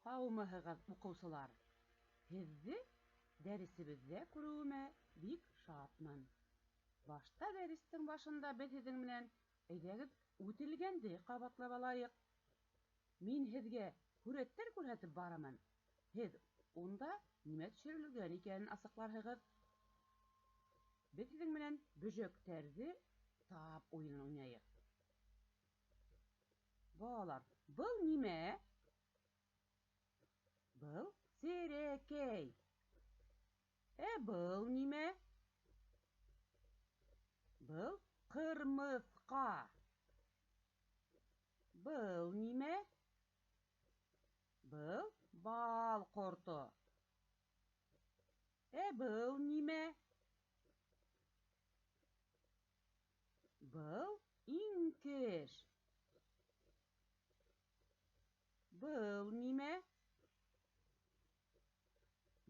Һаумыһығыҙ, уҡыусылар! Һеҙҙе дәресебеҙҙә күреүемә бик шатмын. Башта дәрестең башында беҙ һеҙҙең менән, әйҙәгеҙ, үтелгәнде ҡабатлап алайыҡ. Мин һеҙгә һүрәттәр күрһәтеп барырмын. Һеҙ унда нимә төшөрөлгән икәнен асыҡларһығыҙ. Беҙ һеҙҙең менән бөжәктәрҙе тап уйынын уйнайыҡ. Балалар, был нимә? Был серәкәй. Ә был нимә? Был ҡырмыҫҡа. Был нимә? Был бал ҡорто. Ә был нимә? Был иңкеш. Был нимә?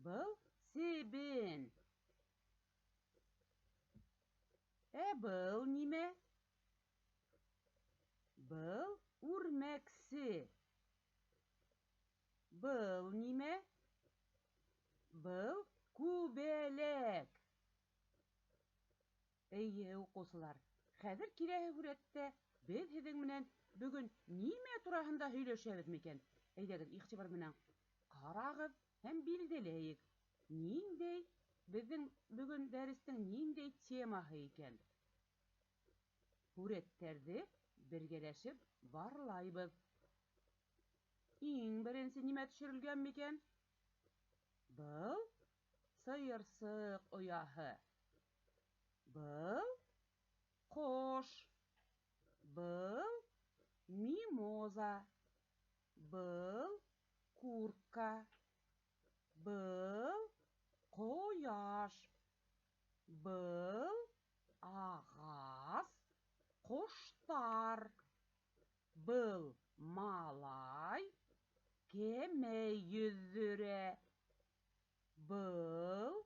Был себен. Ә был нимә? Был үрмәксе. Был нимә? Был күбәләк. Эйе, уҡыусылар, хәҙер киләһе һүрәттә беҙ һеҙҙең менән бөгөн нимә тураһында һөйләшәбеҙ микән? Әйҙәгеҙ, иғтибар менән ҡарағыҙ һәм билдәләйек. Ниндәй беҙҙең бөгөн дәрестең ниндәй темаһы икән? Һүрәттәрҙе бергәләшеп барлайбыҙ. Иң беренсе нимә төшөрөлгән микән? Был сыйырсыҡ ояһы. Был ҡош. Был мимоза. Был куртка. Был ҡояш. Был ағас, ҡоштар. Был малай кәмә йөҙҙөрә. Был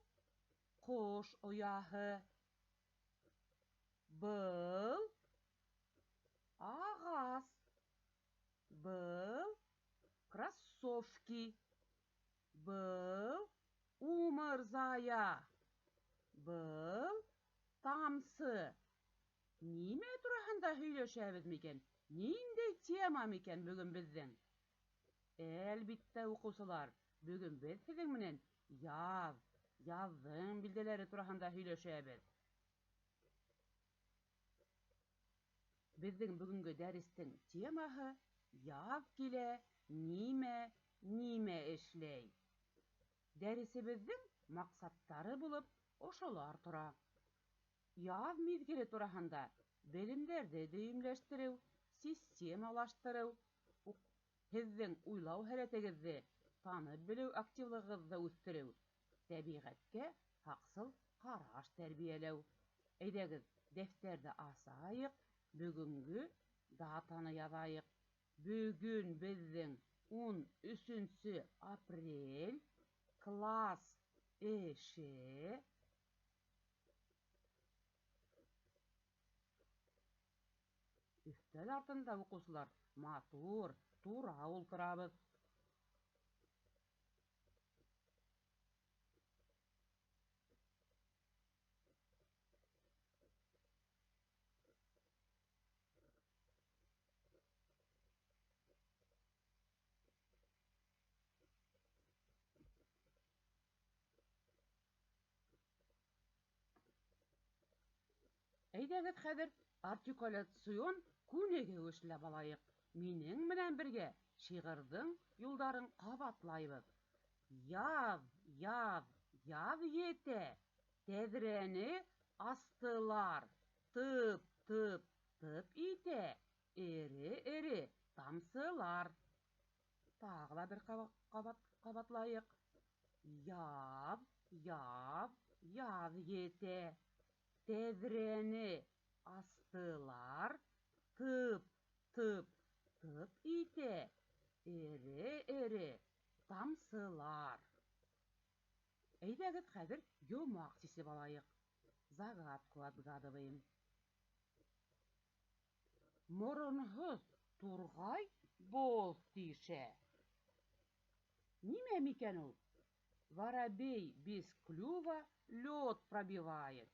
ҡош ояһы. Был ағас. Был кроссовки. Был умырзая. Был тамсы. Нимә тураһында һөйләшәбеҙ микән? Ниндәй тема микән бөгөн беҙҙең? Әлбиттә, уҡыусылар, бөгөн беҙ һеҙҙең менән яҙ, яҙҙың билдәләре тураһында һөйләшәбеҙ. Беҙҙең бөгөнгө дәрестең темаһы яҙ килә, нимә, нимә эшләй? Дәресебеҙҙең маҡсаттары булып ошолар тора. Яҙ миҙгеле тураһында белемдәрҙе дөйөмләштереү, системалаштырыу, һеҙҙең уйлау һәләтегеҙҙе, танып белеү активлығығыҙҙы үҫтереү, тәбиғәткә һаҡсыл ҡараш тәрбиәләү. Әйҙәгеҙ, дәфтәрҙе асайыҡ, бөгөнгө датаны яҙайыҡ. Бөгөн беҙҙең 13 апрель, класс эше. Өҫтәл артында уҡыусылар матур, тура ултырабыҙ. Әйҙәгеҙ, хәҙер артикуляцион күнегеү эшләп алайыҡ. Минең менән бергә шиғырҙың юлдарын ҡабатлайбыҙ. Яҙ, яҙ, яҙ етә, тәҙрәне астылар. Тып, тып, тып итә, эре-эре тамсылар. Тағы ла бер ҡабатлайыҡ. Яҙ, яҙ, яҙ етә, тәҙрәне астылар. Тып, тып, тып итә, эре-эре тамсылар. Әйҙәгеҙ, хәҙер йомаҡ сисеп алайыҡ. Загадку отгадываем. Моронһоҙ турғай боҙ тишә. Нимә микән ул? Воробей без клюва лед пробивает.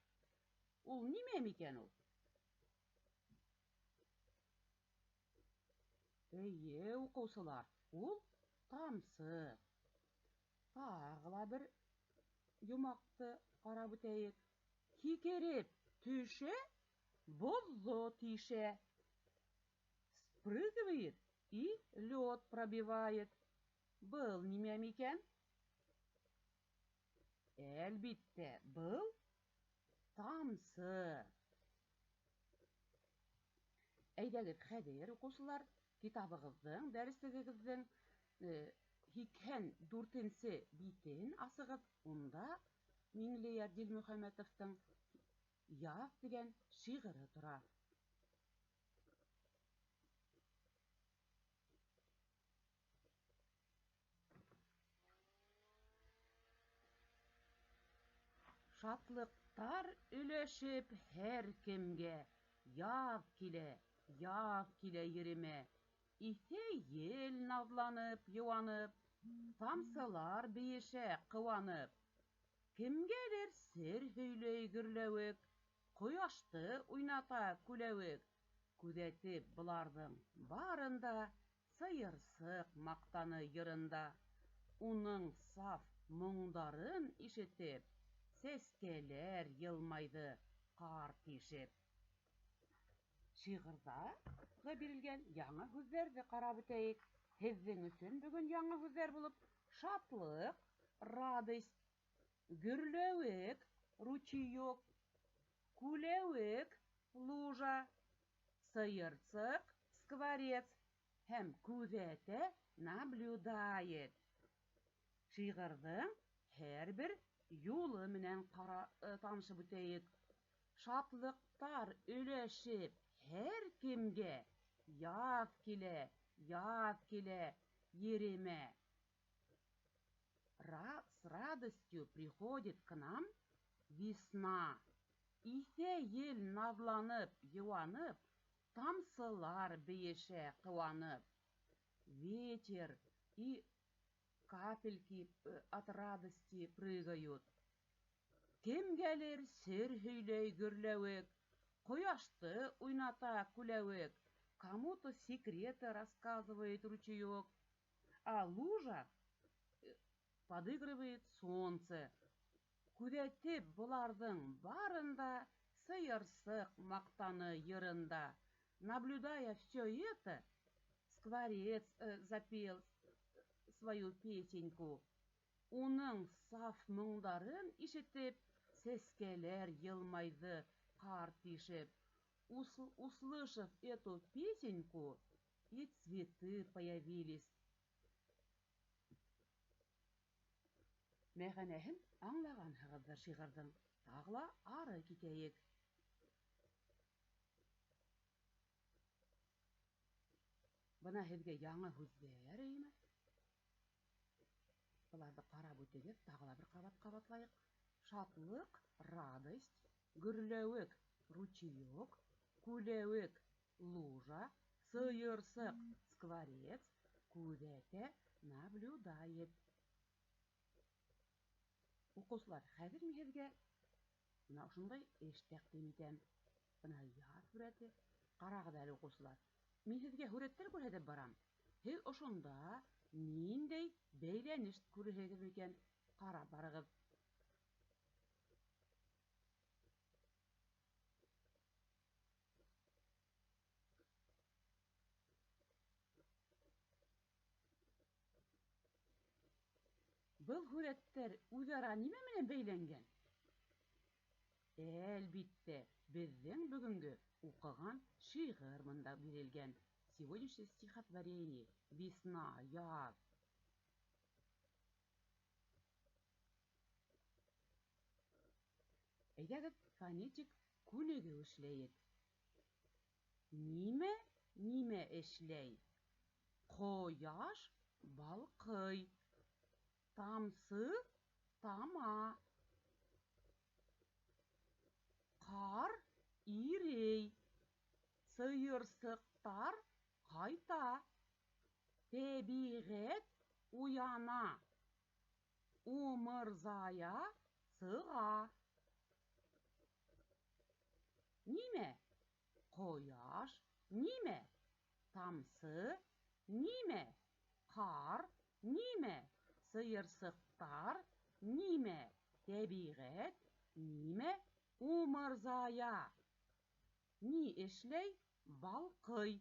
Ул нимә микән ул? Эйе, уҡыусылар, ул тамсы. Тағы ла бер йомаҡты ҡарап үтәйек. Һикереп төшә, боҙҙо тишә. Спрыгивает и лед пробивает. Был нимә микән? Әлбиттә, был тамсы. Әйҙәгеҙ, хәҙер, уҡыусылар, китабығыҙҙың, дәреслегегеҙҙең 84-нсе битен асығыҙ. Унда Миңлейәр Дилмөхәмәтовтың «Яҙ» тигән шиғыры тора. Шатлыҡтар өләшеп һәр кемгә, яҙ килә, яҙ килә еремә. Иҫә ел наҙланып, йыуанып, тамсылар бейешә ҡыуанып. Кемгәлер сер һөйләй гөрләүек, ҡояшты уйната күләүек. Күҙәтеп быларҙың барын да, сыйырсыҡ маҡтаны йырында. Уның саф моңдарын ишетеп, сәскәләр йылмайҙы ҡар тишеп. Шиғырҙағы бирелгән яңы һүҙҙәрҙе ҡарап үтәйек. Һеҙҙең өсөн бөгөн яңы һүҙҙәр булып шатлыҡ, радость, гөрләүек, ручеек, күләүек, лужа, сыйырсыҡ, скворец һәм күҙәтә, наблюдает. Шиғырҙың һәр бер юлы менән танышып үтәйек. Шатлыҡтар өләшеп һәр кемгә, яҙ килә, яҙ килә еремә. С радостью приходит к нам весна. Иҫә ел наҙланып, йыуанып, тамсылар бейешә ҡыуанып. Ветер и капельки от радости прыгают. Кемгәлер сер һөйләй гөрләүек, ҡояшты уйната күләүек. Кому-то секреты рассказывает ручеек, а лужа подыгрывает солнце. Күҙәтеп быларҙың барын да, сыйырсыҡ маҡтаны йырында. Наблюдая все это, скворец запел свою песеньку. Уның саф моңдарын ишетеп, сәскәләр йылмайҙы ҡар тишеп. Услышав эту песеньку, и цветы появились. Мәғәнәһен аңлағанһығыҙҙыр шиғырҙың. Тағы ла ары китәйек. Бына һеҙгә яңы һүҙҙәр, эйме? Быларҙы ҡарап үтегеҙ, тағы ла бер ҡабат ҡабатлайыҡ. Шатлыҡ, радость, гөрләүек, ручеек, күләүек, лужа, сыйырсыҡ, скворец, күҙәтә, наблюдает. Уҡыусылар, хәҙер мин һеҙгә бына ошондай эш тәҡдим итәм. Бына яҙ һүрәте. Ҡарағыҙ әле, уҡыусылар. Мин һеҙгә һүрәттәр күрһәтеп барам. Һеҙ ошонда ниндәй бәйләнеш күрерһегеҙ микән? Ҡарап барығыҙ. Был һүрәттәр үҙ-ара нимә менән бәйләнгән? Әлбиттә, беҙҙең бөгөнгө уҡыған шиғыр бында бирелгән. Сегодняшнее стихотворение «Весна», яҙ. Әйҙәгеҙ, фонетик күнегеү эшләйек. Нимә, нимә эшләй? Ҡояш балҡый. Тамсы тама. Ҡар ирей. Сыйырсыҡтар ҡайта. Тәбиғәт Уяна. Умырзая сыға. Нимә? Ҡояш. Нимә? Тамсы. Нимә? Ҡар. Нимә? Сыйырсыҡтар. Нимә? Тәбиғәт. Нимә? Умырзая. Ни эшләй? Балҡый.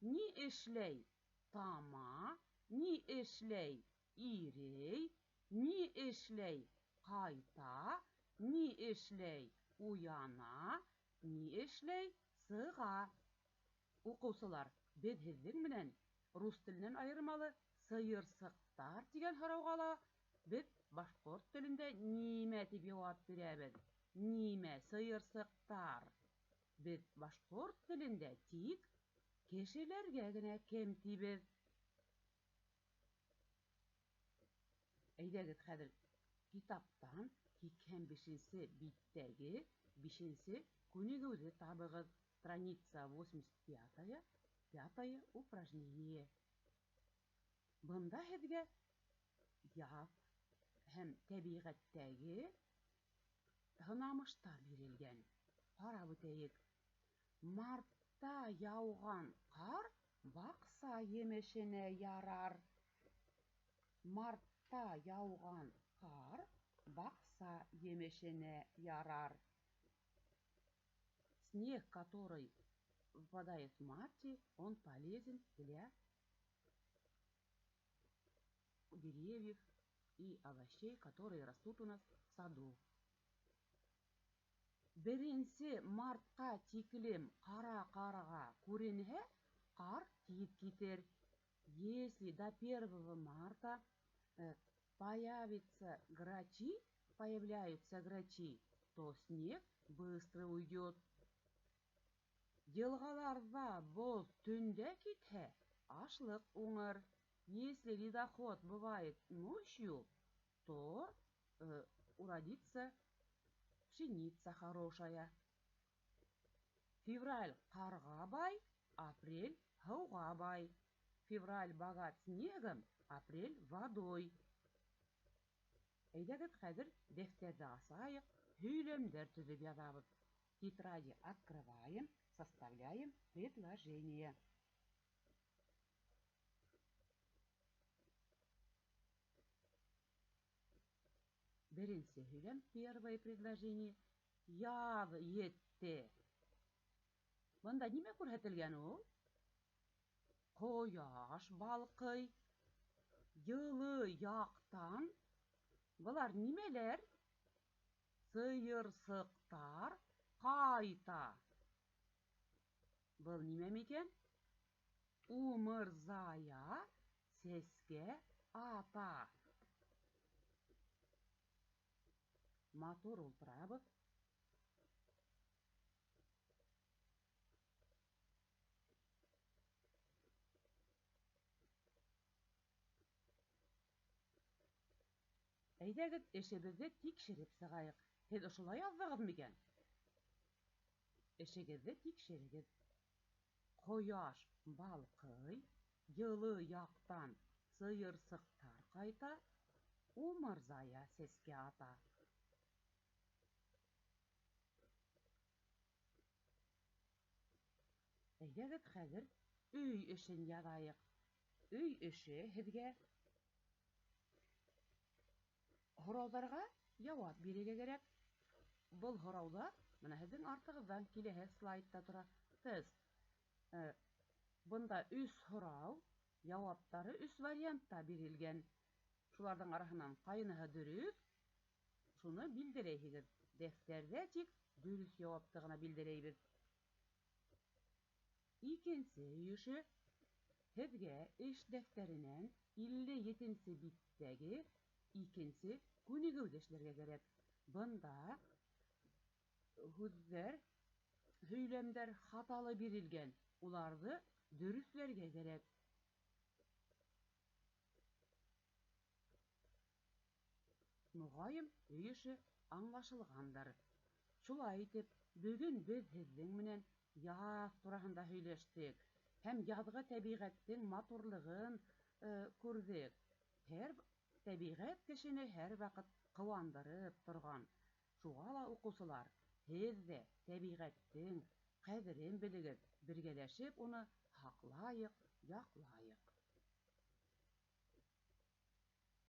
Ни эшләй? Тама. Ни эшләй? Ирей. Ни эшләй? Ҡайта. Ни эшләй? Уяна. Ни эшләй? Сыға. Уҡыусылар, беҙ һеҙҙең менән рус теленән айырмалы сыйырсыҡтар тигән һорауға ла беҙ башҡорт телендә нимә тип яуап бирәбеҙ? Нимә сыйырсыҡтар? Беҙ башҡорт телендә тик кешеләргә генә кем тибеҙ? Әйҙәгеҙ хәҙер китаптан 85-нсе биттәге 5-нсе күнегеүҙе табығыҙ. Страница 85, пятое упражнение. Бында һеҙгә яҙ һәм тәбиғәттәге һынамыштар бирелгән. Ҡарап үтәйек. Мартта яуған ҡар баҡса емешенә ярар. Мартта яуған ҡар баҡса емешенә ярар. Снег, который выпадает в марте, он полезен для деревьев и овощей, которые растут у нас в саду. Беренсе мартҡа тиклем ҡара ҡарға күренһә, ҡар тиҙ китер. Если до 1 марта появятся грачи, то снег быстро уйдет. Йылғаларҙа боҙ төндә китһә, ашлыҡ уңыр. Если ледоход бывает ночью, то уродится пшеница хорошая. Февраль ҡарға бай, апрель һыуға бай. Февраль богат снегом, апрель водой. Әйҙәгеҙ хәҙер дәфтәрҙе асайыҡ, һөйләмдәр төҙөп яҙабыҙ. Тетради открываем, составляем предложение. Беренсе һөйләм, первое предложение. Яҙ етте. Бында нимә күрһәтелгән ул? Ҡояш балҡый. Йылы яҡтан. Былар нимәләр? Сыйырсыҡтар ҡайта. Был нимә микән? Умырзая сәскә ата. Матур ултырабыҙ. Әйҙәгеҙ, эшебеҙҙе тикшереп сығайыҡ. Һеҙ ошолай яҙҙығыҙ микән? Эшегеҙҙе тикшерегеҙ. Ҡояш балҡый, йылы яҡтан сыйырсыҡтар ҡайта, умырзая сәскә ата. Әйҙәгеҙ, хәҙер өй эшен яҙайыҡ. Өй эше һеҙгә һорауҙарға яуап бирергә кәрәк. Был һорауҙар бына һеҙҙең артығыҙҙан киләһе слайдта тора. Тест. Бында 3 һорау, яуаптары 3 вариантта бирелгән. Шуларҙың араһынан ҡайныһы дөрөҫ, шуны билдәләйһегеҙ. Дәфтәрҙә тик дөрөҫ яуапты ғына билдәләйбеҙ. Икенсе өй эше. Һеҙгә эш дәфтәренән 57-нсе биттәге икенсе күнегеүҙе эшләргә кәрәк. Бында һүҙҙәр, һөйләмдәр хаталы бирелгән. Уларҙы дөрөҫләргә кәрәк. Моғайын, өй эше аңлашылғандыр. Шулай итеп, бөгөн беҙ һеҙҙең менән яҙ тураһында һөйләштек һәм яҙғы тәбиғәттең матурлығын күрҙек. Һәр тәбиғәт кешене һәр ваҡыт ҡыуандырып торған. Шуға ла, уҡыусылар, һеҙ ҙә тәбиғәттең ҡәҙерен белегеҙ, бергәләшеп уны һаҡлайыҡ, яҡлайыҡ.